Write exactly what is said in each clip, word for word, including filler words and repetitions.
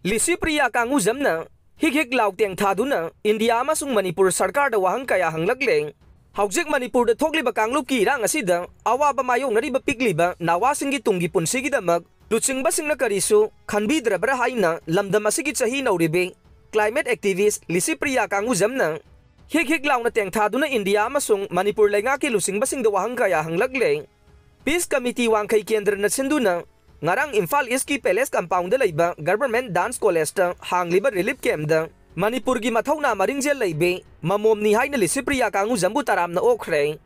ꯂꯤꯁꯤꯄ꯭ꯔꯤꯌꯥ ꯀꯥꯡꯒꯨꯖꯝꯅ ꯍꯤꯛ ꯍꯤꯛ ꯂꯥꯎ ꯇꯦꯡꯊꯥꯗꯨꯅ ꯏꯟꯗꯤꯌꯥ ꯑꯃꯁꯨꯡ ꯃꯅꯤꯄꯨꯔ ꯁꯔꯀꯥꯔꯗ ꯋꯥꯍꯪ ꯀꯌꯥ ꯍꯪꯂꯛꯂꯦ꯫ ꯍꯧꯖꯤꯛ ꯃꯅꯤꯄꯨꯔꯗ ꯊꯣꯛꯂꯤꯕ ꯀꯥꯡꯂꯨꯞꯀꯤ ꯏꯔꯥꯡ ꯑꯁꯤꯗ ꯑꯋꯥꯕ ꯃꯥꯌꯣꯛꯅꯔꯤꯕ ꯄꯤꯛꯂꯤꯕ ꯅꯋꯥꯁꯤꯡꯒꯤ ꯇꯨꯡꯒꯤ ꯄꯨꯟꯁꯤꯒꯤꯗꯃꯛ ꯂꯨꯆꯤꯡꯕꯁꯤꯡꯅ ꯀꯔꯤꯁꯨ ꯈꯟꯕꯤꯗ꯭ꯔꯕ꯭ꯔꯥ ꯍꯥꯏꯅ ꯂꯝꯗꯝ ꯑꯁꯤꯒꯤ ꯆꯍꯤ ꯅꯧꯔꯤꯕꯤ climate activist ꯂꯤꯁꯤꯄ꯭ꯔꯤꯌꯥ ꯀꯥꯡꯒꯨꯖꯝꯅ ꯍꯤꯛ ꯍꯤꯛ ꯂꯥꯎꯅ ꯇꯦꯡꯊꯥꯗꯨꯅ ꯏꯟꯗꯤꯌꯥ ꯑꯃꯁꯨꯡ ꯃꯅꯤꯄꯨꯔ ꯂꯩꯉꯥꯛꯀꯤ ꯂꯨꯆꯤꯡꯕꯁꯤꯡꯗ ꯋꯥꯍꯪ ꯀꯌꯥ ꯍꯪꯂꯛꯂꯦ꯫ Peace Committee ꯋꯥꯡꯈꯩ ꯀꯦꯟꯗ꯭ꯔꯅ ꯁꯤꯟꯗꯨꯅ ꯉꯔꯥꯡ ꯏꯝꯐꯥꯜ ꯏꯁꯀꯤ Palace Compoundꯗ ꯂꯩꯕ Government Dance Collegeꯇ ꯍꯥꯡꯂꯤꯕ relief campꯇ ꯃꯅꯤꯄꯨꯔꯒꯤ ꯃꯊꯧꯅꯥ ꯃꯔꯤꯡꯖꯦꯜ ꯂꯩꯕꯤ ꯃꯃꯣꯝꯅꯤ ꯍꯥꯏꯅ ꯂꯤꯁꯤꯄ꯭ꯔꯤꯌꯥ ꯀꯥꯡꯒꯨꯖꯝꯕꯨ ꯇꯔꯥꯝꯅ ꯑꯣꯛꯈ꯭ꯔꯦ꯫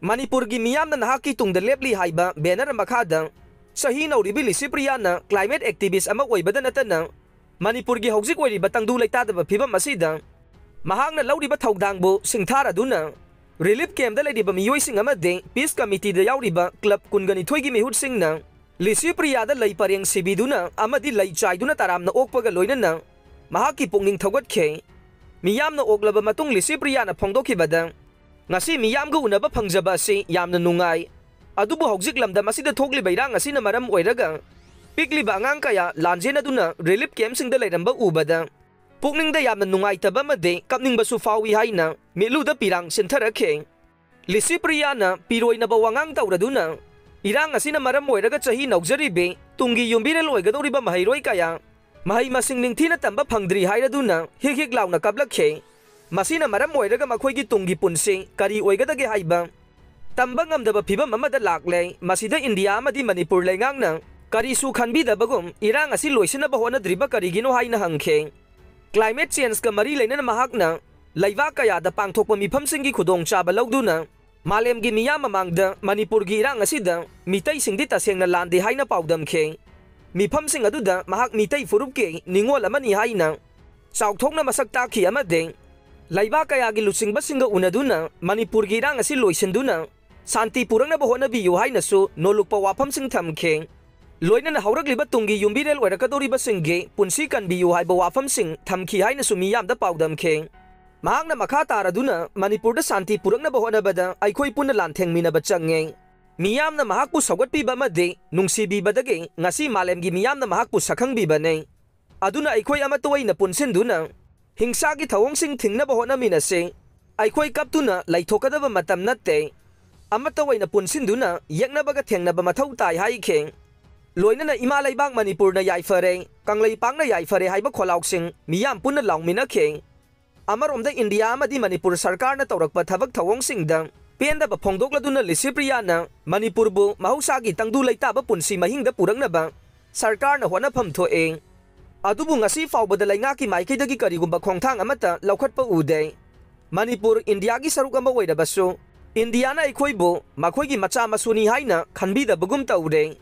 ꯃꯅꯤꯄꯨꯔꯒꯤ ꯃꯤꯌꯥꯝꯅ ꯅꯍꯥꯛꯀꯤ ꯇꯨꯡꯗ ꯂꯦꯞꯂꯤ ꯍꯥꯏꯕ banner ꯃꯈꯥꯗ ꯆꯍꯤ ꯅꯧꯔꯤꯕꯤ ꯂꯤꯁꯤꯄ꯭ꯔꯤꯌꯥꯅ climate activist ꯑꯃ ꯑꯣꯏꯕꯗ ꯅꯠꯇꯅ ꯃꯅꯤꯄꯨꯔꯒꯤ ꯍꯧꯖꯤꯛ ꯑꯣꯏꯔꯤꯕ ꯇꯪꯗꯨ ꯂꯩꯇꯥꯗꯕ ꯐꯤꯕꯝ ꯑꯁꯤꯗ ꯃꯍꯥꯛꯅ ꯂꯧꯔꯤꯕ ꯊꯧꯗꯥꯡꯕꯨ ꯁꯤꯡꯊꯥꯔꯗꯨꯅ relief campꯇ ꯂꯩꯔꯤꯕ ꯃꯤꯑꯣꯏꯁꯤꯡ ꯑꯃꯗꯤ Peace Committeeꯗ ꯌꯥꯎꯔꯤꯕ club ꯀꯨꯟꯒ ꯅꯤꯊꯣꯏꯒꯤ ꯃꯤꯍꯨꯠꯁꯤꯡꯅ ꯂꯤꯁꯤꯄ꯭ꯔꯤꯌꯥꯗ ꯂꯩ ꯄꯔꯦꯡ ꯁꯤꯕꯤꯗꯨꯅ ꯑꯃꯗꯤ ꯂꯩ ꯆꯥꯏꯗꯨꯅ ꯇꯔꯥꯝꯅ ꯑꯣꯛꯄꯒ ꯂꯣꯏꯅꯅ ꯃꯍꯥꯛꯀꯤ ꯄꯨꯛꯅꯤꯡ ꯊꯧꯒꯠꯈꯤ꯫ ꯃꯤꯌꯥꯝꯅ ꯑꯣꯛꯂꯕ ꯃꯇꯨꯡ ꯂꯤꯁꯤꯄ꯭ꯔꯤꯌꯥꯅ ꯐꯣꯡꯗꯣꯛꯈꯤꯕꯗ, "ꯉꯁꯤ ꯃꯤꯌꯥꯝꯒ ꯎꯅꯕ ꯐꯪꯖꯕ ꯑꯁꯤ ꯌꯥꯝꯅ ꯅꯨꯡꯉꯥꯏ꯫ ꯑꯗꯨꯕꯨ ꯍꯧꯖꯤꯛ ꯂꯝꯗꯝ ꯑꯁꯤꯗ ꯊꯣꯛꯂꯤꯕ ꯏꯔꯥꯡ ꯑꯁꯤꯅ ꯃꯔꯝ ꯑꯣꯏꯔꯒ ꯄꯤꯛꯂꯤꯕ ꯑꯉꯥꯡ ꯀꯌꯥ ꯂꯥꯟꯖꯦꯟꯅꯗꯨꯅ relief campꯁꯤꯡꯗ ꯂꯩꯔꯝꯕ ꯎꯕꯗ ꯄꯨꯛꯅꯤꯡꯗ ꯌꯥꯝꯅ ꯅꯨꯡꯉꯥꯏꯇꯕ ꯑꯃꯗꯤ ꯀꯞꯅꯤꯡꯕꯁꯨ ꯐꯥꯎꯏ" ꯍꯥꯏꯅ ꯃꯤꯠꯂꯨꯗ ꯄꯤꯔꯥꯡ ꯁꯤꯟꯊꯔꯛꯈꯤ꯫ ꯂꯤꯁꯤꯄ꯭ꯔꯤꯌꯥꯅ ꯄꯤꯔꯣꯏꯅꯕ ꯋꯥꯉꯥꯡ ꯇꯧꯔꯗꯨꯅ, ꯏꯔꯥꯡ ꯑꯁꯤꯅ ꯃꯔꯝ ꯑꯣꯏꯔꯒ ꯆꯍꯤ ꯅꯧꯖꯔꯤꯕꯤ ꯇꯨꯡꯒꯤ ꯌꯨꯝꯕꯤꯔꯦꯜ ꯑꯣꯏꯒꯗꯧꯔꯤꯕ ꯃꯍꯩꯔꯣꯏ ꯀꯌꯥ ꯃꯍꯩ ꯃꯁꯤꯡ ꯅꯤꯡꯊꯤꯅ ꯇꯝꯕ ꯐꯪꯗ꯭ꯔꯤ ꯍꯥꯏꯔꯗꯨꯅ ꯍꯤꯛ ꯍꯤꯛ ꯂꯥꯎꯅ ꯀꯞꯂꯛꯈꯤ꯫ ꯃꯁꯤꯅ ꯃꯔꯝ ꯑꯣꯏꯔꯒ ꯃꯈꯣꯏꯒꯤ ꯇꯨꯡꯒꯤ ꯄꯨꯟꯁꯤ ꯀꯔꯤ ꯑꯣꯏꯒꯗꯒꯦ ꯍꯥꯏꯕ ꯇꯝꯕ ꯉꯝꯗꯕ ꯐꯤꯕꯝ ꯑꯃꯗ ꯂꯥꯛꯂꯦ꯫ ꯃꯁꯤꯗ ꯏꯟꯗꯤꯌꯥ ꯑꯃꯗꯤ ꯃꯅꯤꯄꯨꯔ ꯂꯩꯉꯥꯛꯅ ꯀꯔꯤꯁꯨ ꯈꯟꯕꯤꯗꯕꯒꯨꯝ ꯏꯔꯥꯡ ꯑꯁꯤ ꯂꯣꯏꯁꯤꯟꯅꯕ ꯍꯣꯠꯅꯗ꯭ꯔꯤꯕ ꯀꯔꯤꯒꯤꯅꯣ ꯍꯥꯏꯅ ꯍꯪꯈꯤ꯫ Climate changeꯀ ꯃꯔꯤ ꯂꯩꯅꯅ ꯃꯍꯥꯛꯅ ꯂꯩꯕꯥꯛ ꯀꯌꯥꯗ ꯄꯥꯡꯊꯣꯛꯄ ꯃꯤꯐꯝꯁꯤꯡꯒꯤ ꯈꯨꯗꯣꯡꯆꯥꯕ ꯂꯧꯗꯨꯅ ꯃꯥꯂꯦꯝꯒꯤ ꯃꯤꯌꯥꯝ ꯃꯃꯥꯡꯗ ꯃꯅꯤꯄꯨꯔꯒꯤ ꯏꯔꯥꯡ ꯑꯁꯤꯗ ꯃꯤꯇꯩꯁꯤꯡꯗꯤ ꯇꯁꯦꯡꯅ ꯂꯥꯟꯗꯦ ꯍꯥꯏꯅ ꯄꯥꯎꯗꯝꯈꯤ꯫ ꯃꯤꯐꯝꯁꯤꯡ ꯑꯗꯨꯗ ꯃꯍꯥꯛ ꯃꯤꯇꯩ ꯐꯨꯔꯨꯞꯀꯤ ꯅꯤꯉꯣꯜ ꯑꯃꯅꯤ ꯍꯥꯏꯅ ꯆꯥꯎꯊꯣꯛꯅ ꯃꯁꯛ ꯇꯥꯛꯈꯤ ꯑꯃꯗꯤ ꯂꯩꯕꯥꯛ ꯀꯌꯥꯒꯤ ꯂꯨꯆꯤꯡꯕꯁꯤꯡꯒ ꯎꯅꯗꯨꯅ ꯃꯅꯤꯄꯨꯔꯒꯤ ꯏꯔꯥꯡ ꯑꯁꯤ ꯂꯣꯏꯁꯤꯟꯗꯨꯅ ꯁꯥꯟꯇꯤ ꯄꯨꯔꯛꯅꯕ ꯍꯣꯠꯅꯕꯤꯌꯨ ꯍꯥꯏꯅꯁꯨ ꯅꯣꯜꯂꯨꯛꯄ ꯋꯥꯐꯝꯁꯤꯡ ꯊꯝꯈꯤ꯫ ꯂꯣꯏꯅꯅ ꯍꯧꯔꯛꯂꯤꯕ ꯇꯨꯡꯒꯤ ꯌꯨꯝꯕꯤꯔꯦꯜ ꯑꯣꯏꯔꯛꯀꯗꯧꯔꯤꯕꯁꯤꯡꯒꯤ ꯄꯨꯟꯁꯤ ꯀꯟꯕꯤꯌꯨ ꯍꯥꯏꯕ ꯋꯥꯐꯝꯁꯤꯡ ꯊꯝꯈꯤ ꯍꯥꯏꯅꯁꯨ ꯃꯤꯌꯥꯝꯗ ꯄꯥꯎꯗꯝꯈꯤ꯫ ꯃꯍꯥꯛꯅ ꯃꯈꯥ ꯇꯥꯔꯗꯨꯅ, "ꯃꯅꯤꯄꯨꯔꯗ ꯁꯥꯟꯇꯤ ꯄꯨꯔꯛꯅꯕ ꯍꯣꯠꯅꯕꯗ ꯑꯩꯈꯣꯏ ꯄꯨꯟꯅ ꯂꯥꯟꯊꯦꯡꯃꯤꯟꯅꯕ ꯆꯪꯉꯦ꯫ ꯃꯤꯌꯥꯝꯅ ꯃꯍꯥꯛꯄꯨ ꯁꯧꯒꯠꯄꯤꯕ ꯑꯃꯗꯤ ꯅꯨꯡꯁꯤꯕꯤꯕꯗꯒꯤ ꯉꯁꯤ ꯃꯥꯂꯦꯝꯒꯤ ꯃꯤꯌꯥꯝꯅ ꯃꯍꯥꯛꯄꯨ ꯁꯛꯈꯪꯕꯤꯕꯅꯤ꯫ ꯑꯗꯨꯅ ꯑꯩꯈꯣꯏ ꯑꯃꯠꯇ ꯑꯣꯏꯅ ꯄꯨꯟꯁꯤꯟꯗꯨꯅ ꯍꯤꯡꯁꯥꯒꯤ ꯊꯧꯑꯣꯡꯁꯤꯡ ꯊꯤꯡꯅꯕ ꯍꯣꯠꯅꯃꯤꯟꯅꯁꯤ꯫ ꯑꯩꯈꯣꯏ ꯀꯞꯇꯨꯅ ꯂꯩꯊꯣꯛꯀꯗꯕ ꯃꯇꯝ ꯅꯠꯇꯦ꯫ ꯑꯃꯠꯇ ꯑꯣꯏꯅ ꯄꯨꯟꯁꯤꯟꯗꯨꯅ ꯌꯦꯛꯅꯕꯒ ꯊꯦꯡꯅꯕ ꯃꯊꯧ ꯇꯥꯏ ꯍꯥꯏꯈꯤ꯫ ꯂꯣꯏꯅꯅ ꯏꯃꯥ ꯂꯩꯕꯥꯛ ꯃꯅꯤꯄꯨꯔꯅ ꯌꯥꯏꯐꯔꯦ, ꯀꯪꯂꯩꯄꯥꯛꯅ ꯌꯥꯏꯐꯔꯦ ꯍꯥꯏꯕ ꯈꯣꯜꯂꯥꯎꯁꯤꯡ ꯃꯤꯌꯥꯝ ꯄꯨꯟꯅ ꯂꯥꯎꯃꯤꯟꯅꯈꯤ꯫ ꯑꯃꯔꯣꯝꯗ ꯏꯟꯗꯤꯌꯥ ꯑꯃꯗꯤ ꯃꯅꯤꯄꯨꯔ ꯁꯔꯀꯥꯔꯅ ꯇꯧꯔꯛꯄ ꯊꯕꯛ ꯊꯧꯑꯣꯡꯁꯤꯡꯗ ꯄꯦꯟꯗꯕ ꯐꯣꯡꯗꯣꯛꯂꯗꯨꯅ ꯂꯤꯁꯤꯄ꯭ꯔꯤꯌꯥꯅ ꯃꯅꯤꯄꯨꯔꯕꯨ ꯃꯍꯧꯁꯥꯒꯤ ꯇꯪꯗꯨ ꯂꯩꯇꯥꯕ ꯄꯨꯟꯁꯤ ꯃꯍꯤꯡꯗ ꯄꯨꯔꯛꯅꯕ ꯁꯔꯀꯥꯔꯅ ꯍꯣꯠꯅꯐꯝ ꯊꯣꯛꯑꯦ꯫ ꯑꯗꯨꯕꯨ ꯉꯁꯤ ꯐꯥꯎꯕꯗ ꯂꯩꯉꯥꯛꯀꯤ ꯃꯥꯏꯀꯩꯗꯒꯤ ꯀꯔꯤꯒꯨꯝꯕ ꯈꯣꯡꯊꯥꯡ ꯑꯃꯠꯇ ꯂꯧꯈꯠꯄ ꯎꯗꯦ꯫ ꯃꯅꯤꯄꯨꯔ ꯏꯟꯗꯤꯌꯥꯒꯤ ꯁꯔꯨꯛ ꯑꯃ ꯑꯣꯏꯔꯕꯁꯨ ꯏꯟꯗꯤꯌꯥꯅ ꯑꯩꯈꯣꯏꯕꯨ ꯃꯈꯣꯏꯒꯤ ꯃꯆꯥ ꯃꯁꯨꯅꯤ ꯍꯥꯏꯅ ꯈꯟꯕꯤꯗꯕꯒꯨꯝ ꯇꯧꯔꯦ꯫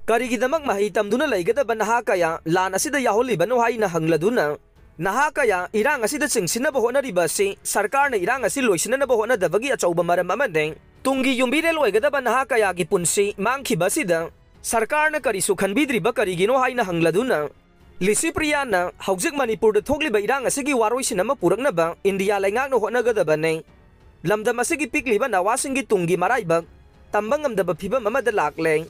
ꯀꯔꯤꯒꯤꯗꯃꯛ ꯃꯍꯩ ꯇꯝꯗꯨꯅ ꯂꯩꯒꯗꯕ ꯅꯍꯥ ꯀꯌꯥ ꯂꯥꯟ ꯑꯁꯤꯗ ꯌꯥꯎꯍꯜꯂꯤꯕꯅꯣ ꯍꯥꯏꯅ ꯍꯪꯂꯗꯨꯅ, ꯅꯍꯥ ꯀꯌꯥ ꯏꯔꯥꯡ ꯑꯁꯤꯗ ꯆꯤꯡꯁꯤꯟꯅꯕ ꯍꯣꯠꯅꯔꯤꯕ ꯑꯁꯤ ꯁꯔꯀꯥꯔꯅ ꯏꯔꯥꯡ ꯑꯁꯤ ꯂꯣꯏꯁꯤꯟꯅꯅꯕ ꯍꯣꯠꯅꯗꯕꯒꯤ ꯑꯆꯧꯕ ꯃꯔꯝ ꯑꯃꯅꯤ꯫ ꯇꯨꯡꯒꯤ ꯌꯨꯝꯕꯤꯔꯦꯜ ꯑꯣꯏꯒꯗꯕ ꯅꯍꯥ ꯀꯌꯥꯒꯤ ꯄꯨꯟꯁꯤ ꯃꯥꯡꯈꯤꯕ ꯑꯁꯤꯗ ꯁꯔꯀꯥꯔꯅ ꯀꯔꯤꯁꯨ ꯈꯟꯕꯤꯗ꯭ꯔꯤꯕ ꯀꯔꯤꯒꯤꯅꯣ ꯍꯥꯏꯅ ꯍꯪꯂꯗꯨꯅ, ꯂꯤꯁꯤꯄ꯭ꯔꯤꯌꯥꯅ ꯍꯧꯖꯤꯛ ꯃꯅꯤꯄꯨꯔꯗ ꯊꯣꯛꯂꯤꯕ ꯏꯔꯥꯡ ꯑꯁꯤꯒꯤ ꯋꯥꯔꯣꯏꯁꯤꯟ ꯑꯃ ꯄꯨꯔꯛꯅꯕ ꯏꯟꯗꯤꯌꯥ ꯂꯩꯉꯥꯛꯅ ꯍꯣꯠꯅꯒꯗꯕꯅꯤ꯫ ꯂꯝꯗꯝ ꯑꯁꯤꯒꯤ ꯄꯤꯛꯂꯤꯕ ꯅꯋꯥꯁꯤꯡꯒꯤ ꯇꯨꯡꯒꯤ ꯃꯔꯥꯏꯕꯛ ꯇꯝꯕ ꯉꯝꯗꯕ ꯐꯤꯕꯝ ꯑꯃꯗ ꯂꯥꯛꯂꯦ꯫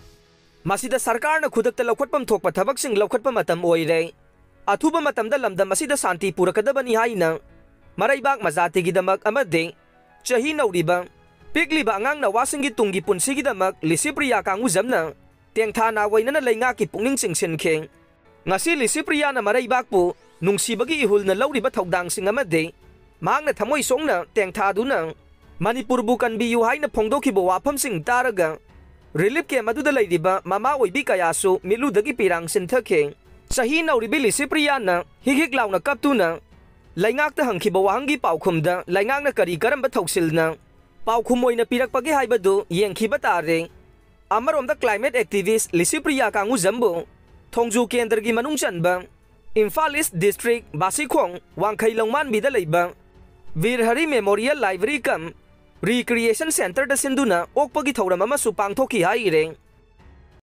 ꯃꯁꯤꯗ ꯁꯔꯀꯥꯔꯅ ꯈꯨꯗꯛꯇ ꯂꯧꯈꯠꯐꯝ ꯊꯣꯛꯄ ꯊꯕꯛꯁꯤꯡ ꯂꯧꯈꯠꯄ ꯃꯇꯝ ꯑꯣꯏꯔꯦ꯫ ꯑꯊꯨꯕ ꯃꯇꯝꯗ ꯂꯝꯗꯝ ꯑꯁꯤꯗ ꯁꯥꯟꯇꯤ ꯄꯨꯔꯛꯀꯗꯕꯅꯤ ꯍꯥꯏꯅ ꯃꯔꯩꯕꯥꯛ ꯃꯖꯥꯇꯤꯒꯤꯗꯃꯛ ꯑꯃꯗꯤ ꯆꯍꯤ ꯅꯧꯔꯤꯕ, ꯄꯤꯛꯂꯤꯕ ꯑꯉꯥꯡ ꯅꯋꯥꯁꯤꯡꯒꯤ ꯇꯨꯡꯒꯤ ꯄꯨꯟꯁꯤꯒꯤꯗꯃꯛ ꯂꯤꯁꯤꯄ꯭ꯔꯤꯌꯥ ꯀꯥꯡꯒꯨꯖꯝꯅ ꯇꯦꯡꯊꯥ ꯅꯥ ꯑꯣꯏꯅꯅ ꯂꯩꯉꯥꯛꯀꯤ ꯄꯨꯛꯅꯤꯡ ꯆꯤꯡꯁꯤꯟꯈꯤ꯫ ꯉꯁꯤ ꯂꯤꯁꯤꯄ꯭ꯔꯤꯌꯥꯅ ꯃꯔꯩꯕꯥꯛꯄꯨ ꯅꯨꯡꯁꯤꯕꯒꯤ ꯏꯍꯨꯜꯅ ꯂꯧꯔꯤꯕ ꯊꯧꯗꯥꯡꯁꯤꯡ ꯑꯃꯗꯤ ꯃꯍꯥꯛꯅ ꯊꯃꯣꯏ ꯁꯣꯛꯅ ꯇꯦꯡꯊꯥꯗꯨꯅ ꯃꯅꯤꯄꯨꯔꯕꯨ ꯀꯟꯕꯤꯌꯨ ꯍꯥꯏꯅ ꯐꯣꯡꯗꯣꯛꯈꯤꯕ ꯋꯥꯐꯝꯁꯤꯡ ꯇꯥꯔꯒ ꯔꯤꯂꯤꯐ ꯀꯦꯝ ꯑꯗꯨꯗ ꯂꯩꯔꯤꯕ ꯃꯃꯥ ꯑꯣꯏꯕꯤ ꯀꯌꯥꯁꯨ ꯃꯤꯠꯂꯨꯗꯒꯤ ꯄꯤꯔꯥꯡ ꯆꯤꯟꯊꯈꯤ꯫ ꯆꯍꯤ ꯅꯧꯔꯤꯕꯤ ꯂꯤꯁꯤꯄ꯭ꯔꯤꯌꯥꯅ ꯍꯤꯛ ꯍꯤꯛ ꯂꯥꯎꯅ ꯀꯞꯇꯨꯅ ꯂꯩꯉꯥꯛꯇ ꯍꯪꯈꯤꯕ ꯋꯥꯍꯪꯒꯤ ꯄꯥꯎꯈꯨꯝꯗ ꯂꯩꯉꯥꯛꯅ ꯀꯔꯤ ꯀꯔꯝꯕ ꯊꯧꯁꯤꯜꯅ ꯄꯥꯎꯈꯨꯝ ꯑꯣꯏꯅ ꯄꯤꯔꯛꯄꯒꯦ ꯍꯥꯏꯕꯗꯨ ꯌꯦꯡꯈꯤꯕ ꯇꯥꯔꯦ꯫ ꯑꯃꯔꯣꯝꯗ climate activist ꯂꯤꯁꯤꯄ꯭ꯔꯤꯌꯥ ꯀꯥꯡꯒꯨꯖꯝꯕꯨ ꯊꯣꯡꯖꯨ ꯀꯦꯟꯗ꯭ꯔꯒꯤ ꯃꯅꯨꯡ ꯆꯟꯕ ꯏꯝꯐꯥꯜ ꯏꯁ ꯗꯤꯁꯇ꯭ꯔꯤꯛ ꯕꯥꯁꯤꯈꯣꯡ ꯋꯥꯡꯈꯩ ꯂꯧꯃꯥꯟꯕꯤꯗ ꯂꯩꯕ ꯚꯤꯔ ꯍꯔꯤ ꯃꯦꯃꯣꯔꯤꯌꯦꯜ ꯂꯥꯏꯕ꯭ꯔꯦꯔꯤ ꯀꯝ ꯔꯤꯀ꯭ꯔꯤꯌꯦꯁꯟ ꯁꯦꯟꯇꯔꯗ ꯁꯤꯟꯗꯨꯅ ꯑꯣꯛꯄꯒꯤ ꯊꯧꯔꯝ ꯑꯃꯁꯨ ꯄꯥꯡꯊꯣꯛꯈꯤ ꯍꯥꯏꯔꯦ꯫